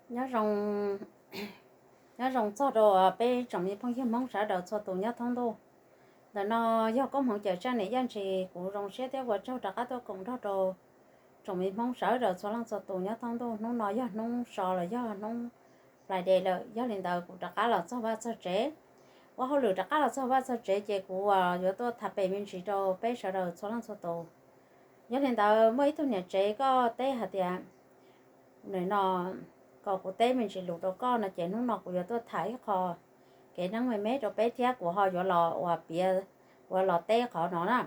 Nyob zoo, nyob zoo txog rau peb tsoom me phooj ywg Hmoob sawv daws txhua tus nyob thoob ntuj. Ntawm no yog Koob Hmoov Cawm Seej Niam Yaj Ntshis, kuv zoo siab thiab ua tsaug rov qab tuaj koom nrog rau tsoom me Hmoob sawv daws txhua leej txhua tus nyob thoob ntuj. Hnub no yog hnub so los yog hnub Friday lawm, yog li ntawd kuv rov qab los txog vaj txog tsev, ua hauj lwm rov qab los txog vaj txog tsev ces kuv yuav tuaj tham pem me ntsis rau peb sawv daws txhua leej txhua tus. Yog li ntawd muaj ib tug niam tsev koj teb hais tias, nim no kom kuv teb me ntsis lus rau koj no ces hnub no kuv yuav tuaj tham ib qho kev neeb me me rau peb thiab kuv ho yuav los ua piav, kuv los teb qhov no na.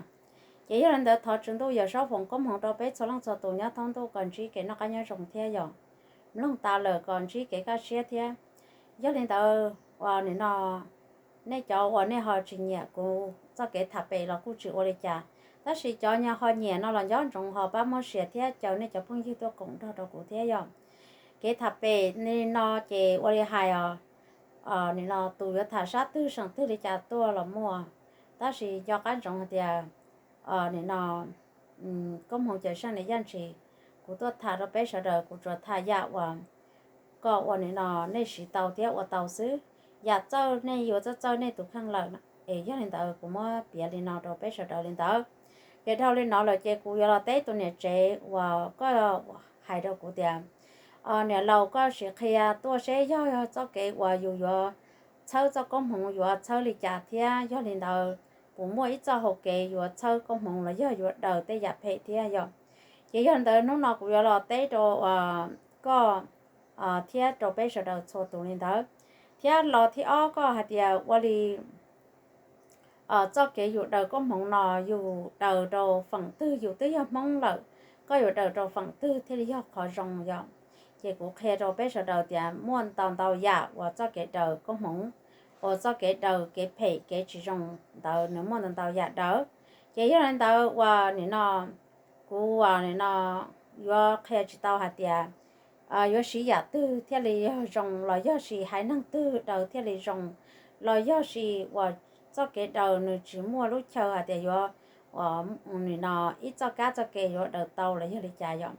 Ces yog li ntawd thov Tswv Ntuj Yawm Saub foom koob hmoov rau peb txhua leej txhua tus nyob thoob ntuj kom ntsib kev noj qab nyob zoo thiab yog mloog tas lawm kom ntsib kev kaj siab thiab. Yog li ntawd uas nim no nej cov uas nej ho tsis nyiam kuv txoj kev tham pem los kuj tsis ua li cas, tab sis cov nyuag ho nyiam no los nco ntsoov ho pab muab share thiab caw nej cov phooj ywg tuaj koom nrog rau kuv thiab yog. Kev tham pem li no ces ua li hais os, nim no tus yuav tham sab twg seem twg li cas tuaj los muaj, tab sis nco qab ntsoov hais tias nim no Koob Hmoov Cawm Seej Niam Yaj Ntshis, kuv tuaj tham rau peb sawv daws kuv tsuas tham yam uas koj ua nim no nej siv tau thiab ua tau xwb. Yam txawj nej yuav txawj txawj nej tus kheej lawm es yog li ntawd kuv muab piav li no rau peb sawv daws li ntawd. Ces dhau li no lawm ces kuv yuav los teb tus niam tsev uas koj hais rau kuv tias, niam laus koj sim qhia tuaj seb yog txoj kev uas yus yuav txhawb txoj koob hmoov yuav txhawb li cas thiab yog li ntawd puas muaj ib txoj hau kev yuav txhawb koob hmoov los yog yuav daws tej yam phem thiab yog. Ces yog li ntawd hnub no kuv yuav los teb rau koj thiab rau peb sawv daws txhua tus li ntawd. Thiab los thib ob koj hais tias ua li txoj kev yus daws koob hmoov no yus daws rau feem twg, yus twb yog Hmoob lawm, koj yuav daws rau feem twg thiaj li yog qhov zoo yom. Ces kuv qhia rau peb sawv daws tias muaj ntau ntau yam uas txoj kev daws koob hmoov, uas txoj kev daws kev phem kev tsis zoo ntawd nws muaj ntau ntau yam daws. Ces yog li ntawd uas nim no kuv uas nim no yuav qhia tsis tau hais tias yuav siv yam twg thiaj li yog zoo los yog sis haiv neeg twg daws thiaj li zoo, los yog sis uas txoj kev daws nws tsis muaj lub chaw hais tias yuav nim no ib txoj kab txoj kev yuav daws tau los yog li cas yom.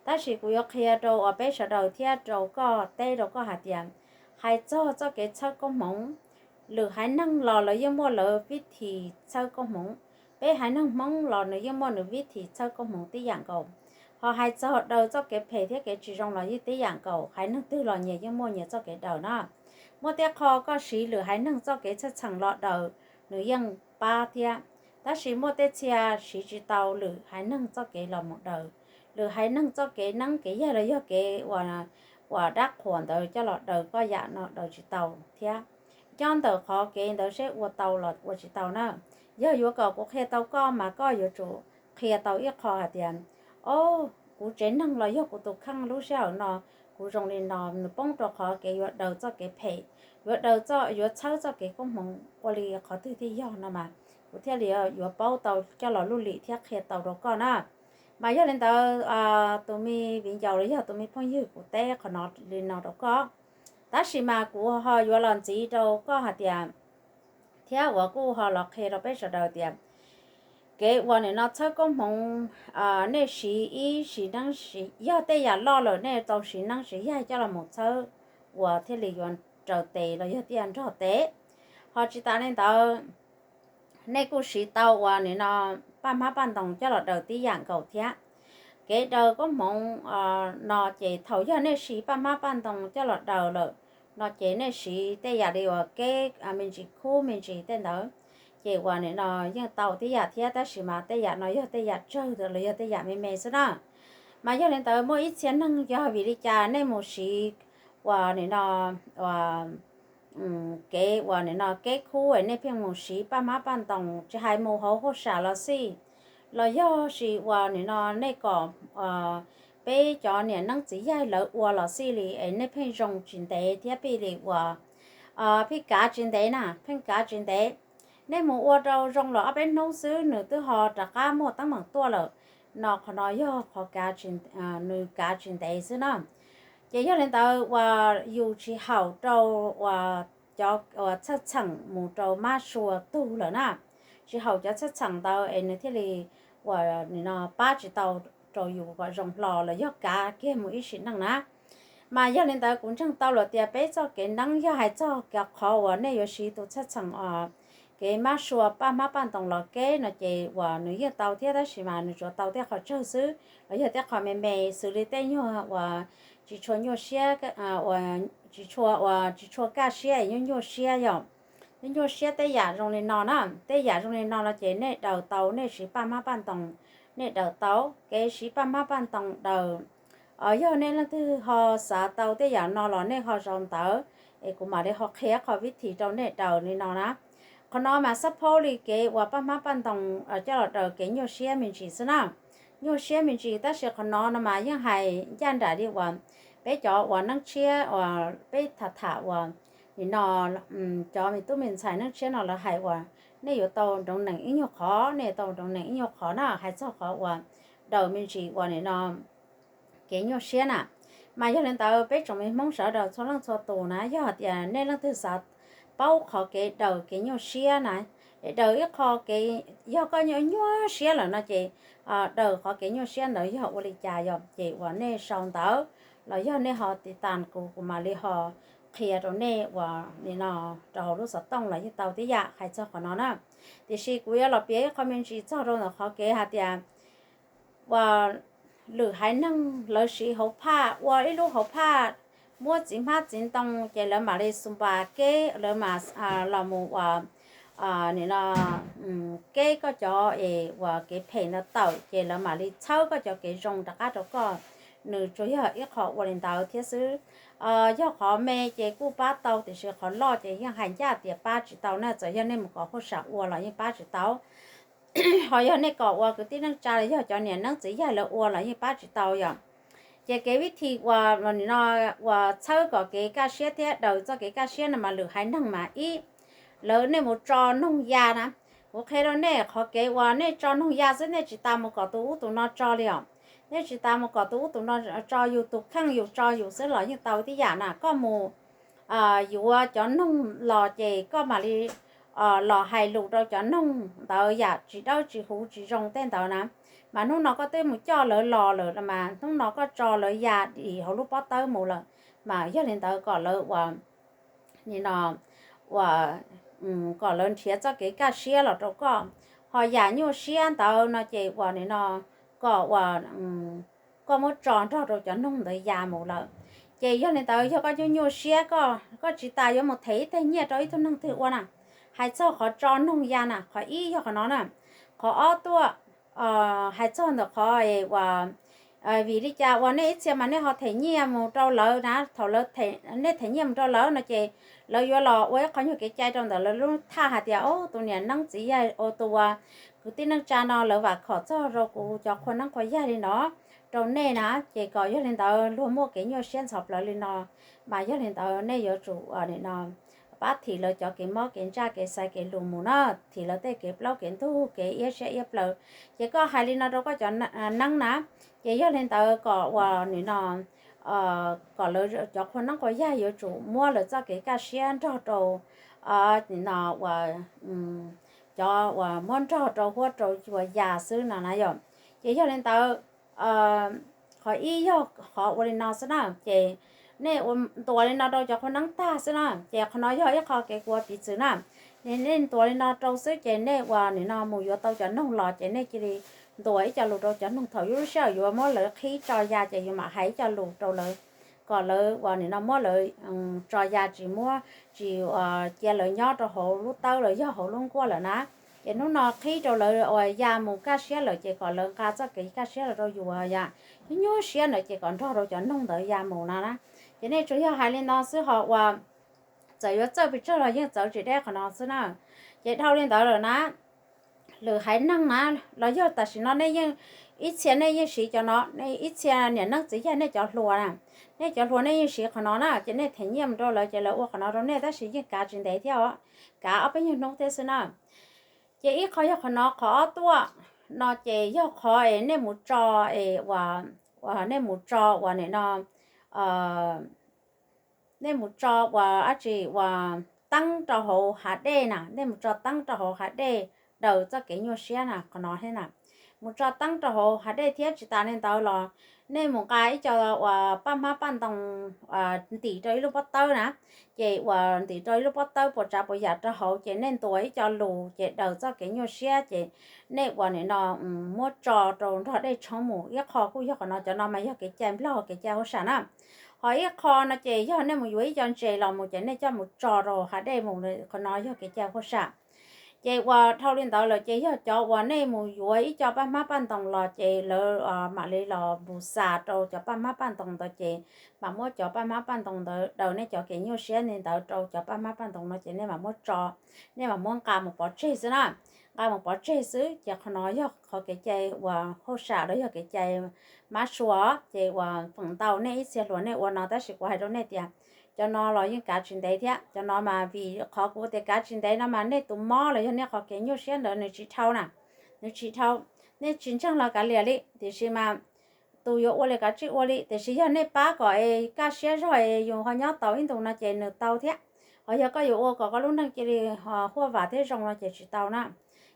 Tab sis kuv yuav qhia rau uas peb sawv daws thiab rau koj teb rau koj hais tias, hais txog txoj kev txhawb koob hmoov, lwm haiv neeg los lawv yeej muaj lawv vib thim txhawb koob hmoov, peb haiv neeg Hmoob los nws yeej muaj nws vib thim txhawb koob hmoov tib yam nkaus. Ho hais txog daws txoj kev phem thiab kev tsis zoo los yeej tib yam nkaus, haiv neeg twg los nyias yeej muaj nyias txoj kev daws na. Muaj tej qho koj siv lwm haiv neeg txoj kev txhawj txheem los daws, nws yeej pab thiab. Tab sis muaj tej txhia siv tsis tau lwm haiv neeg txoj kev los mus daws, lwm haiv neeg txoj kev neeb kev yaig los yog kev uas dab qhuas ntawd coj los daws koj yam no daws tsis tau thiab. Nyob ntawm qhov kev ntawd seb ua tau los ua tsis tau na. Yog yuav kom kuv qhia tau koj mas koj yuav tsum qhia tau ib qho hais tias, o, kuv tsev neeg los yog kuv tus kheej lub sij hawm no kuv zoo li no, nws poob rau qhov kev yuav daws txoj kev phem, yuav daws txoj, yuav txhawb txoj kev koob hmoov ua li qhov twg thiaj yog no mas kuv thiaj li yuav paub tau coj los luj lim thiab qhia tau rau koj na. Mas yog li ntawd tus me viv ncaus los yog tus me phooj ywg, kuv teb qhov no li no rau koj, tab sis mas kuv ho yuav los ntxiv rau koj hais tias, thiab uas kuj ho los qhia rau peb sawv daws tias kev uas nim no txhawb koob hmoov, nej siv ib sim neeb, yog tej yam loj lawm nej tau siv neeb siv yaig coj los mus txhawb uas thiaj li yuav raws tes los yog thiaj nrog tes. Ho tsis tas li ntawd, nej kuj siv tau uas nim no paj hmab paj ntoos coj los daws tib yam nkaus thiab. Kev daws koob hmoov no ces thaum yog nej siv paj hmab paj ntoos coj los daws lawm no ces nej siv tej yam li uas keb me ntsis khub me ntsis tej ntawd, ces uas nim no yeej tau tib yam thiab, tab sis mas tej yam no yog tej yam tsawg los yog tej yam me me xwb na. Mas yog li ntawd muaj ib txhia neeg yog vim li cas nej mus siv uas nim no kev uas nim no keb khub es nej pheej mus siv paj hmab paj ntoos tsis hais mus hauv huaj sam los xij, los yog sis uas nim no nej kom peb cov niam neeb txiv yaig lawv ua los xij li es nej pheej zoo tsis ntev thiab pheej li uas pheej kav tsis ntev na, pheej kav tsis ntev. Nej mus ua rau zoo los ob peb hnub xwb nws twb ho rov qab muaj teeb meem tuaj lawm no, qhov no yog qhov kav tsis, nws kav tsis ntev xwb na. Ces yog li ntawd uas yus tsis haum rau uas cov uas txhawj txheem mus rau mab sua tug lawm na. Tsis haum cov txhawj txheem ntawd es nws thiaj li uas nim no pab tsis tau rau yus kom zoo hlo los yog kav kiag mus ib sim neej na. Mas yog li ntawd kuv ntseeg tau lawm tias peb txoj kev neeb yog hais txog qhov uas nej yuav siv tus txhaj txheem kev mab sua paj hmab paj ntoos los keb no ces uas nws yeej tau thiab, tab sis mas nws tsuas tau tej qhov tsawg xwb los yog tej qhov me me xws li tej nyuag uas tsis tshua nyuaj siab, tsis tshua uas tsis tshua kaj siab es nyuaj nyuaj siab yom. Nyuaj nyuaj siab tej yam zoo li no na, tej yam zoo li no no ces nej daws tau, nej siv paj hmab paj ntoos nej daws tau. Kev siv paj hmab paj ntoos daws, yog nej leej twg ho xav tau tej yam no los nej ho sau ntawv es kuv mam li ho qhia qhov vib thim rau nej daws li no na. Qhov no mas xab phaub li kev uas paj hmab paj ntoos coj los daws kev nyuaj siab me ntsis xwb na. Nyuaj siab me ntsis tab sis qhov no no mas yeej hais ncaj nraim li uas peb cov uas neeb tshiab uas peb tham tham uas nim no cov me tub me ntxhais neeb tshiab no lawv hais uas nej yuav tau nroov neem ib nyuag qhov, nej yuav tau nroov neem ib nyuag qhov na, hais txog qhov uas daws me ntsis uas nim no kev nyuaj siab na. Mas yog li ntawd peb tsoom me Hmoob sawv daws txhua leej txhua tus na, yog hais tias nej leej twg xav paub qhov kev daws kev nyuaj siab na, es daws ib qho kev, yog koj nyuaj nyuaj siab lawm no ces daws qhov kev nyuaj siab ntawd yog ua li cas yom, ces uas nej sau ntawv los yog nej ho tiv tas kuv, kuv mam li ho qhia rau nej uas nim no rau hauv lub xov tooj los yeej tau tib yam hais txog qhov no na. Tiam sis kuv yuav los piav ib qho me ntsis txog rau ntawm qhov kev hais tias uas lwm haiv neeg lawv siv hauv phaj, ua ib lub hauv phaj muab txiv hmab txiv ntoo ces lawv mam li xu npas keb, lawv mam los mus uas nim no keb koj cov es uas kev phem ntawd tawm ces lawv mam li txhawb koj cov kev zoo rov qab rau koj. Nws tsuas yog ib qho ua li ntawd thiab xwb. Yog qhov me ces kuj pab tau tiam sis qhov loj ces yeej hais ncaj tias pab tsis tau na, txawm yog nej mus kom huaj sam ua los yeej pab tsis tau. Ho yog nej kom uas kwv tij neej tsa los yog cov niam neeb txiv yaig lawv ua los yeej pab tsis tau yom. Ces kev vib thim uas nim no uas txhawb kom kev kaj siab thiab daws txoj kev kaj siab no mas lwm haiv neeg mas ib, lawv nej mus tso noog ya na. Kuv qhia rau nej qhov kev uas nej tso noog ya xwb, nej tsis tas mus kom tus ub tus no tso li os. Nej tsis tas mus kom tus ub tus no tso, yus tus kheej yus tso yus xwb los yeej tau tib yam na. Koj mus yuav cov noog los ces koj mam li los hais lus rau cov noog ntawd yam tsis dawb tsis huv tsis zoo tej ntawd na. Mas hnub no koj twb mus coj lawv los lawm mas hnub no koj tso lawv ya dim hauv lub pob tawb mus lawm. Mas yog li ntawd kom lawv uas nim no uas kom lawv nrhiav txoj kev kaj siab los rau koj. Ho yam nyuaj siab ntawd no ces uas nim no kom uas koj muab tso nrog rau cov noog ntawd ya mus lawm. Ces yog li ntawd yog koj nyuaj nyuaj siab, koj tsis tas yuav mus them ib teg nyiaj rau ib tug neeg twg ua na. Hais txog qhov tso noog ya na, qhov ib yog qhov no na. Qhov ob tuaj, hais txog ntawm qhov uas vim li cas uas nej ib txhia mas nej ho them nyiaj mus rau lawv na, thaum nej them nyiaj mus rau lawv no ces lawv yuav los ua ib qho nyuag kev cai rau ntawm lawv lub thaj hais tias, o, tus niam neeb txiv yaig, o, tus uas kwv tij neej tsa no lawv vam khom txog rau kuv cov qhua neeb qhua yaig li no rau nej na. Ces kom yog li ntawd luag muaj kev nyuaj siab ntxhov plawv li no, mas yog li ntawd nej yuav tsum nim no pab thim lawv cov kev mob kev ntsaj kev xaiv kev lus mus na, thim lawv tej kev plaub kev ntug kev iab siab iab plawv. Ces koj hais li no rau koj cov neeb na, ces yog li ntawd kom uas nim no kom lawv cov qhua neeb qhua yaig yuav tsum muab lawv txoj kev kaj siab nrog rau nim no uas cov uas muab nrog rau huab rau cua ya xwb no na yom. Ces yog li ntawd qhov ib yog qhov ua li no xwb na, ces nej ntuas li no rau cov qhua neeb tag xwb na. Ces qhov no yog ib qho kev kuv piv txwv na. Nej ntuas li no rau xwb ces nej uas nim no mus yuav tau cov noog los ces nej cia li ntuas ib co lus rau cov noog, thaum yuav lub sij hawm yuav muab lawv qhib tso ya ces yuav mam hais ib co lus rau lawv kom lawv uas nim no muab lawv tso ya, tsis muab, tsis cia lawv nyob rau hauv lub tawb los yog hauv lub nkuaj lawm na. Ces hnub no qhib rau lawv uas ya mus kaj siab lawm ces kom lawv nqa txoj kev kaj siab los rau yus, yam nyuaj siab ntawd ces kom nrog rau cov noog ntawd ya mus no na. Ces nej tsuas yog hais li no xwb, ho uas txawm yuav txawj pes tsawg los yeej txawv tsis deb qhov no xwb na. Ces dhau li ntawd lawm na, lwm haiv neeg na, los yog tam sim no nej yeej, ib txhia nej yeej siv cov no, ib txhia niam neeb txiv yaig nej cov hluas na, nej cov hluas nej yeej siv qhov no na, ces nej them nyiaj mus rau lawv ces lawv ua qhov no rau nej tab sis yeej kav tsis ntev thiab os, kav ob peb nyuag hnub thiab xwb na. Ces ib qho yog qhov no, qhov ob tuaj no ces yog qhov es nej mus tso, es uas nej mus tso uas nim no nej mus tso uas dab tsi uas teeb rau hauv hav dej na, nej mus tso teeb rau hauv hav dej daws txoj kev nyuaj siab na, qhov no thiab na. mus tso teeb rau hauv hav dej thiab. Tsis tas li ntawd los nej mus nqa ib co uas paj hmab paj ntoo ntim rau ib lub pob tawb na, ces uas ntim rau ib lub pob tawb puas tsav puas yam rau hauv, ces nej ntuas ib co lus ces daws txoj kev nyuaj siab, ces nej uas nim no muab tso rau nrog dej tshoob mus. Ib qho kuj yog qhov no, cov no mas yog kev cai Nplog, kev cai hauj sam na. Ho ib qho no ces yog nej mus yuav ib co ntses los mus ces nej coj mus tso rau hav dej mus, qhov no yog kev cai hauj sam. Ces uas dhau li ntawd lawm ces yog cov uas nej mus yuav ib co paj hmab paj ntoo los ces lawv mam li los mus xa rau cov paj hmab paj ntoo ntawd, ces mam muab cov paj hmab paj ntoo ntawd daws nej cov kev nyuaj siab li ntawd rau cov paj hmab paj ntoo no, ces nej mam muab tso, nej mam muab nqa mus pov tseg xwb na. Nqa mus pov tseg xwb, ces qhov no yog qhov kev cai uas hauj sam los yog kev cai mab sua. Ces uas feem ntau nej ib txhia hluas nej ua no, tab sis kuv hais rau nej tias cov no los yeej kav tsis ntev thiab. Cov no mas vim qhov kuv tias kav tsis ntev no mas nej tus mob los yog nej qhov kev nyuaj siab ntawd nws tsis dhau na, nws tsis dhau, nej tsis ntseeg los kav liam li, tiam sis mas tus yuav ua li kav tsij ua li. Tiam sis yog nej pab kom es kaj siab zog es yus ho nyob tau ib ntus no ces nws tau thiab. Ho yog koj yuav ua kom koj lub neej cia li huaj vam thiab zoo no ces tsis tau na,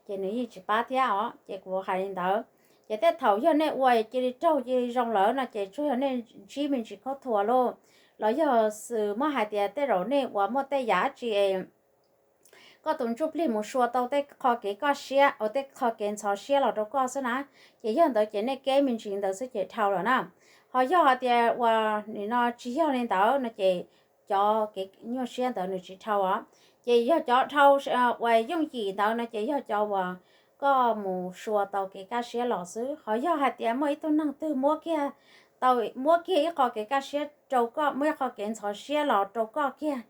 ces nws yeej tsis pab thiab os. Ces kuv hais li ntawd. Ces tej thaum yog nej ua cia li raug cia li zoo lawm no ces tsuas yog nej ntsib me ntsis khaub thuas lauj, los yog xws muab hais tias tej zaum nej uas muaj tej yam dab tsi es koj tus ntsuj plig mus sua tau tej qho kev kaj siab, ua tej qho kev ntxhov siab los rau koj xwb na, ces yog ntawd ces nej keb me ntsis ntawd xwb ces dhau lawm na. Ho yog hais tias uas nim no tsis yog li ntawd no ces cov kev nyuaj siab ntawd nws tsis dhau os. Ces yog cov dhau uas yooj yim ntawd no ces yog cov uas koj mus sua tau kev kaj siab los xwb. Ho yog hais tias muaj ib tug neeg twg muab kiag tau, muab kiag ib qho kev kaj siab rau koj, muab ib qho kev ntxhov siab los rau koj kiag,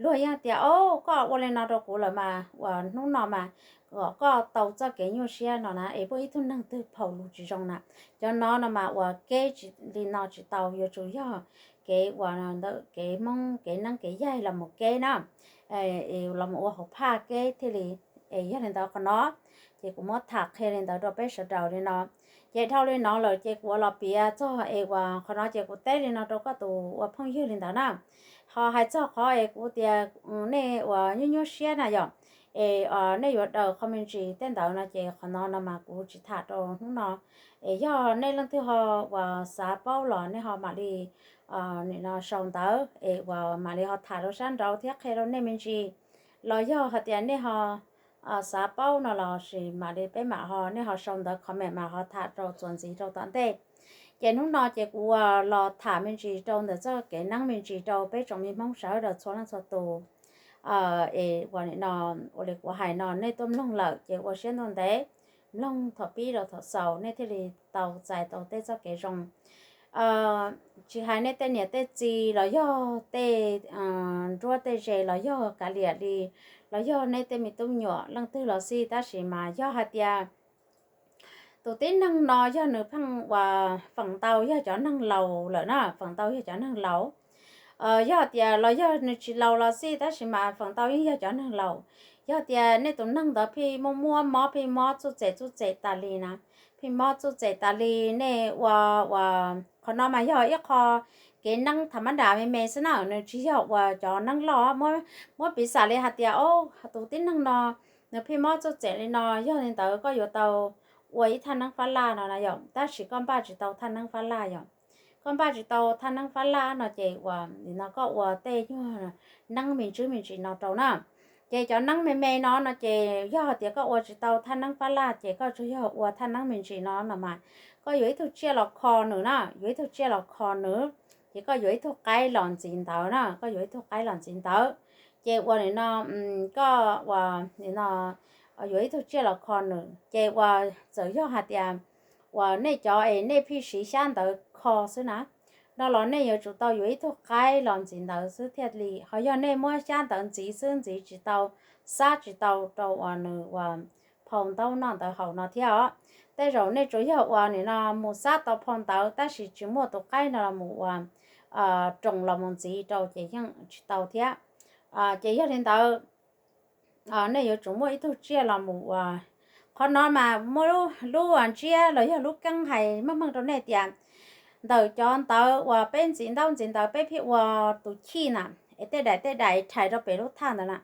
luag yeej tias, o, koj ua li no rau kuv lawm mas uas hnub no mas kom koj tau txoj kev nyuaj siab no na, es muaj ib tug neeg twg phaum lus tsis zoo na. Cov no no mas uas keb tsis li no tsis tau, yuav tsum yog kev uas ntawm kev Hmoob kev neeb kev yaig los mus keb na, los mus ua hauv phaj keb thiaj li. Es yog li ntawd qhov no ces kuv muab tham qhia li ntawd rau peb sawv daws li no. Ces dhau li no lawm ces kuv ua los piav txog es uas qhov no ces kuv teb li no rau koj tus ua phooj ywg li ntawd na. Ho hais txog qhov es kuv tias nej uas nyuaj nyuaj siab na yom, es nej yuav daws qho me ntsis tej ntawd no ces qhov no no mas kuv tsis tham rau hnub no. Es yog nej leej twg ho uas xav paub los nej ho mam li nim no sau ntawv es uas mam li ho tham rau sab nraud thiab qhia rau nej me ntsis. Los yog hais tias nej ho xav paub no los sis mam li peb mam ho, nej ho sau ntawv comment mam ho tham rau txuas ntxiv rau tom ntej. Ces hnub no ces kuv uas los tham me ntsis rau ntawm txoj kev neeb me ntsis rau peb tsoom me Hmoob sawv daws txhua leej txhua tus. Es uas nim no ua li kuv hais no nej tuaj mloog lawm ces ua siab ntuj ntev mloog thaum pib rau thaum xaus nej thiaj li tau txais tau tej txoj kev zoo. Tsis hais nej tej niam tej txiv los yog tej nruab tej ze los yog kav liam li, los yog nej tej me tub me nyuam leej twg los xij, tab sis mas yog hais tias tus tib neeg no yog nws pheej uas feem ntau yog cov neeg laus lawm na, feem ntau yog cov neeg laus. Yog tias los yog nws tsis laus los xij, tab sis mas feem ntau yeej yog cov neeg laus. Yog tias nej tus neeg ntawd pheej muaj muaj mob, pheej mob txuj txem txuj txem tas li na, pheej mob txuj txem tas li, nej ua, uas qhov no mas yog ib qho kev neeb tham mab dam me me xwb na, nws tsis yog uas cov neeb loj. Muab piv xam li hais tias, o, tus tib neeg no nws pheej mob txuj txem li no, yog li ntawd koj yuav tau ua ib thaj neeb fab laj no na yom, tab sis koj npaj tsis tau thaj neeb fab laj yom. Koj npaj tsis tau thaj neeb fab laj no ces uas nim no koj ua tej nyuag neeb me ntsis me ntsis no rau na. Ces cov neeb me me no no ces yog hais tias koj ua tsis tau thaj neeb fab laj ces koj tsuas yog ua thaj neeb me ntsis no no mas koj yuav ib tug tsiaj los kho nws na, yuav ib tug tsiaj los kho nws, ces koj yuav ib tug qaib los ntxiv ntawd na, koj yuav ib tug qaib los ntxiv ntawd. Ces uas nim no koj uas nim no yuav ib tug tsiaj los kho nws, ces uas txawm yog hais tias uas nej cov es nej pheej siv xyab ntawv kho xwb na, no los nej yuav tsum tau yuav ib tug qaib los ntxiv ntawd xwb thiaj li. Ho yog nej muab xyab ntawv ntxiv xwb ntxiv tsis tau, xab tsis tau rau uas nws uas phau ntaub noj ntawd haus no thiab os. Tej zaum nej tsuas yog uas nim no mus xab tau phau ntawv tab sis tsis muaj tus qaib no los mus uas roos los mus ntxiv rau ces yeej tsis tau thiab. Ces yog li ntawd nej yuav tsum muaj ib tug tsiaj los mus uas, qhov no mas muaj lub ntsiab los yog lub keeb hais meej meej rau nej tias ntawm cov ntawv uas peb ntxiv ntaub ntxiv ntawv peb pheej ua tus chij na, es tej daim tej daim rhais rau pem lub thaj ntawd na,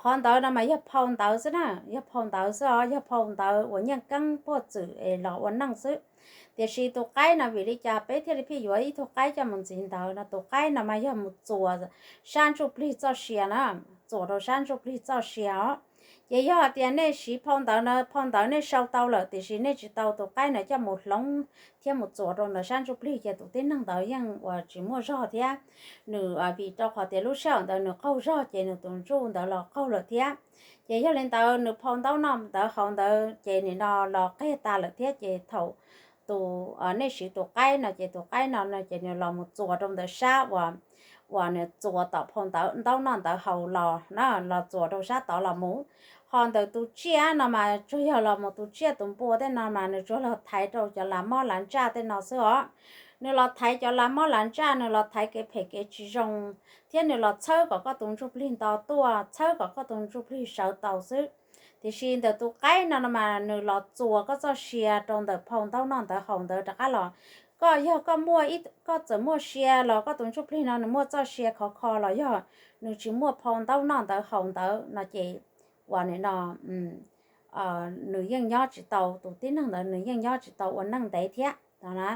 Qhov ntawd no mas yog phau ntawv xwb na, yog phau ntawv xwb os, yog phau ntawv uas nyiaj keeb puag txwm es los ua neej xwb. Tiam sis tus qaib no vim li cas peb thiaj li pheej yuav ib tug qaib coj mus ntxiv ntawv no? Tus qaib no mas yog mus txuas sab ntsuj plig txoj sia na, txuas rau sab ntsuj plig txoj sia os. Ces yog hais tias nej siv phau ntawv no, phau ntawv nej sau tau lawm tiam sis nej tsis tau tus qaib no coj mus hloov thiab mus txuas rau ntawm sab ntsuj plig ces tus tib neeg ntawd yeej uas tsis muaj zog thiab. Nws vim rau qhov tias lub sij hawm ntawd nws qaug zog ces nws tus ntsuj ntawd los qaug lawm thiab. Ces yog li ntawd nws phau ntaub noj ntawv haus ntawd ces nim no los qig tas lawm thiab ces thaum tus, nej siv tus qaib no ces tus qaib no no ces nws los mus txuas rau ntawm sab uas, uas nws txuas tom phau ntawv ntaub noj ntawv haus los na, los txuas rau sab tod los mus. Ho ntawm tus tsiaj no mas tsuas yog los mus tus tsiaj tus npua tej no mas nws tsuas los thaiv rau cov lav mob lav ntsaj tej no xwb os. Nws los thaiv cov lav mob lav ntsaj, nws los thaiv kev phem kev tsis zoo, thiab nws los txhawb kom koj tus ntsuj plig nto tuaj, txhawb kom koj tus ntsuj plig sawv tau xwb. Tiam sis ntawm tus qaib no no mas nws los txuas koj txoj sia rau ntawm phau ntaub noj ntawv haus ntawd rov qab los. Koj yog koj muaj ib, koj txawm muaj sia los koj tus ntsuj plig no nws muaj txoj sia khov kho los yog nws tsis muaj phau ntaub noj ntawv haus ntawd no ces uas nim no nws yeej nyob tsis tau, tus tib neeg ntawd nws yeej nyob tsis tau ua neej ntev thiab no na.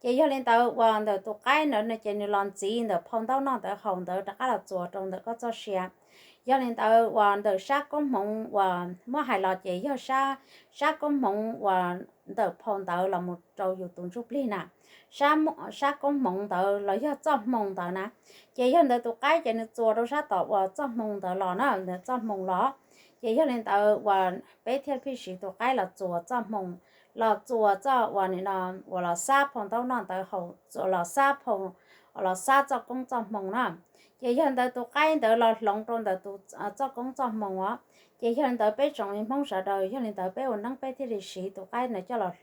Ces yog li ntawd uas ntawm tus qaib ntawd no ces nws los ntxiv ntawm phau ntaub noj ntawv haus ntawd rov qab los txuas rau ntawm koj txoj sia. Yog li ntawd uas ntawm sab koob hmoov uas muab hais los ces yog sab, sab koob hmoov uas ntawm phau ntawv los mus rau yus tus ntsuj plig na, sab, sab koob hmoov ntawd los yog txoj hmoo ntawd na. Ces yog ntawd tus qaib ces nws txuas rau sab tom uas txoj hmoo ntawd los na, ntawm txoj hmoo los. Ces yog li ntawd uas peb thiaj pheej siv tus qaib los txuas txoj hmoo, los txuas txoj uas nim no uas los xab phau ntaub noj ntawv haus, los xab phau, los xab txoj koob txoj hmoo na. Ces yog ntawd tus qaib ntawd los hloov rau ntawm tus txoj koob txoj hmoo os. Ces yog li ntawd peb tsoom me Hmoob sawv daws, yog li ntawd peb ua neeb peb thiaj li siv tus qaib ntawd coj los,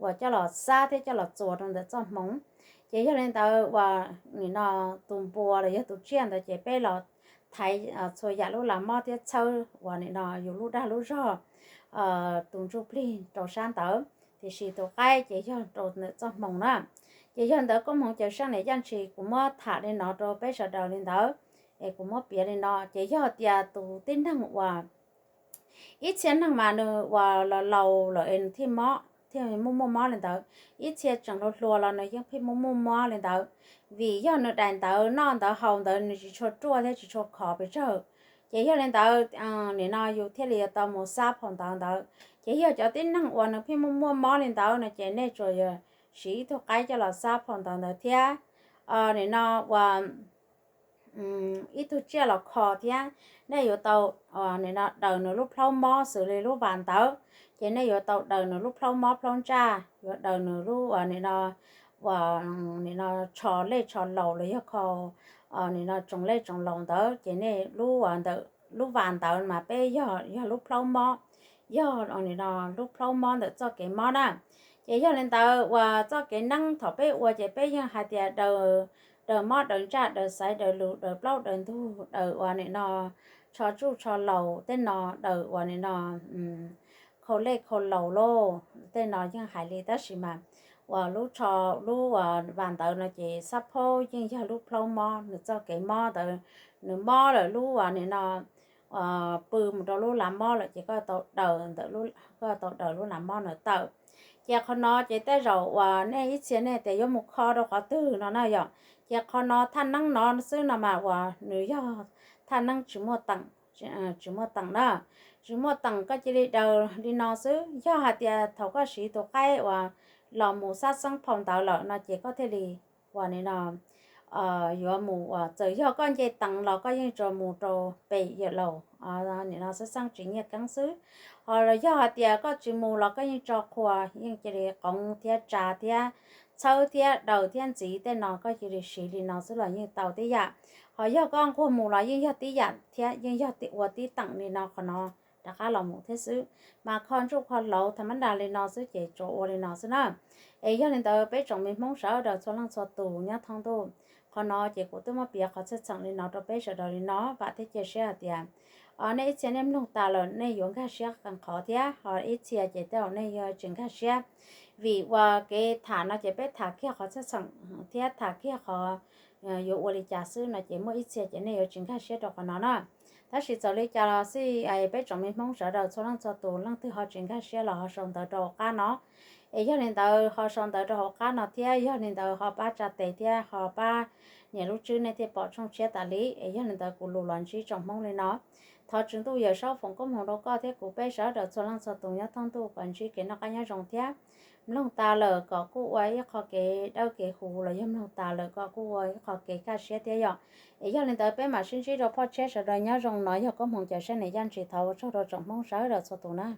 uas coj los xab thiab coj los txuas rau ntawm txoj hmoo. Ces yog li ntawd uas nim no tus npua los yog tus tsiaj ntawd ces peb los thaiv txhua yam lub lav mob thiab txhawb uas nim no yus lub dag lub zog tus ntsuj plig rau sab ntawd. Tiam sis tus qaib ces yog rau ntawm txoj hmoo na. Ces yog ntawd koob hmoov Cawm Seej niam Yaj Ntshis kuv muab tham li no rau peb sawv daws li ntawd, es kuv muab piav li no ces yog tias tus tib neeg uas ib txhia neeg mas nws uas los laus lawm es nws thiaj mob, thiaj muaj muaj mob li ntawd. Ib txhia tseem hluas hluas los nws yeej pheej muaj muaj mob li ntawd. Vim yog nws daim ntawv noj ntawv haus ntawd nws tsis tshua ruaj thiab tsis tshua khov pes tsawg. Ces yog li ntawd nim no yus thiaj li yuav tau mus xab phau ntawv ntawd. Ces yog cov tib neeg uas nws pheej muaj muaj mob li ntawd no ces nej tsuas yog siv ib tug qaib coj los xab phau ntawv ntawd thiab. Nim no uas ib tug tsiaj los kho thiab. Nej yuav tau nim no daws nws lub plhaub mob xws li lub vas ntawd, ces nej yuav tau daws nws lub plhaub mob plhaub ntsaj, yuav daws nws lub uas nim no uas nim no tsho lej tsho laus los yog kho nim no tsoom lej tsoom laus ntawd ces nej lub uas ntawm lub vas ntawd mas peb yog, yog lub plhaub mob, yog nim no lub plhaub mob ntawm txoj kev mob na. Ces yog li ntawd uas txoj kev neeb thaum peb ua ces peb yeej hais tias daws, daws mob daws ntsaj daws xaiv daws lus daws plaub daws ntug daws uas nim no tsho tsuj tsho laus tej no daws uas nim no khau lej khau laus lauj tej no yeej hais li tab sis mas uas lub tsho, lub uas vas ntawd no ces xab phaub yeej yog lub plhaub mob, nws txoj kev mob ntawd nws mob lawm lub uas nim no pw mus rau lub lav mob lawm ces koj tau daws ntawm, koj tau daws lub lav mob no tawm. Ces qhov no ces tej zaum uas nej ib txhia nej tias yuav mus kho rau qhov twg no na yom, ces qhov no thaj neeb no xwb no mas uas nws yog thaj neeb tsis muaj teem, tsis muaj teem na, tsis muaj teem koj cia li daws li no xwb. Yog hais tias thaum koj siv tus qaib uas los mus xab xeeb phau ntawv lawm no ces koj thiaj li uas nim no yuav mus uas txawm yog koj nce teev los koj yeej tsuas mus rau pem yawm laus nim no xab xeeb tsis nyiaj keeb xwb. Ho los yog hais tias koj tsis mus los koj yeej tso qhua, yeej cia li qoov thiab tsa thiab txhawb thiab daws thiab ntxiv tej no koj cia li siv li no xwb los yeej tau tib yam. Ho yog koj nquag mus los yeej yog tib yam thiab, yeej yog ua tib teem li no qhov no rov qab los mus thiab xwb. Mas kho ntsuj kho hlauv tham mab nra li no xwb ces tsuas ua li no xwb na. Es yog li ntawd peb tsoom me Hmoob sawv daws txhua leej txhua tus nyob thoob ntuj, qhov no ces kuv twb muab piav qhov txheej txheem li no rau peb sawv daws li no, vam thiab cia siab hais tias nej ib txhia nej mloog tas lawm nej yuav nkag siab qee qhov thiab, ho ib txhia ces tej zaum nej yuav tsis nkag siab. Vim uas kev tham no ces peb tham kiag qhov txheej txheem thiab tham kiag qhov yuav ua li cas xwb no ces muaj ib txhia ces nej yuav tsis nkag siab rau qhov no na. Tab sis txawm li cas los xij, peb tsoom me Hmoob sawv daws txhua leej txhua tus, leej twg ho tsis nkag siab los ho sau ntawv rau hauv qab no. Es yog li ntawd ho sau ntawv rau hauv qab no thiab, yog li ntawd ho pab tsa tes thiab ho pab nias lub tswb nej thiaj pom tshooj tshiab tas li. Es yog li ntawd kuv lus los ntsib tsoom Hmoob li no. Thov Tswv Ntuj Yawm Saub foom koob hmoov rau koj thiab kuv peb sawv daws txhua leej txhua tus nyob thoob ntuj kom ntsib kev noj qab nyob zoo thiab mloog tas lawm kom kuj ua ib qho kev dawb kev huv los yog mloog tas lawm kom kuj ua ib qho kev kaj siab thiab yom. Es yog li ntawd peb mam sib ntsib rau phoj tshiab, sawv daws nyob zoo. No yog koob hmoov cawm seej niam yaj ntsis thov ua tsaug rau tsoom Hmoob sawv daws txhua tus na.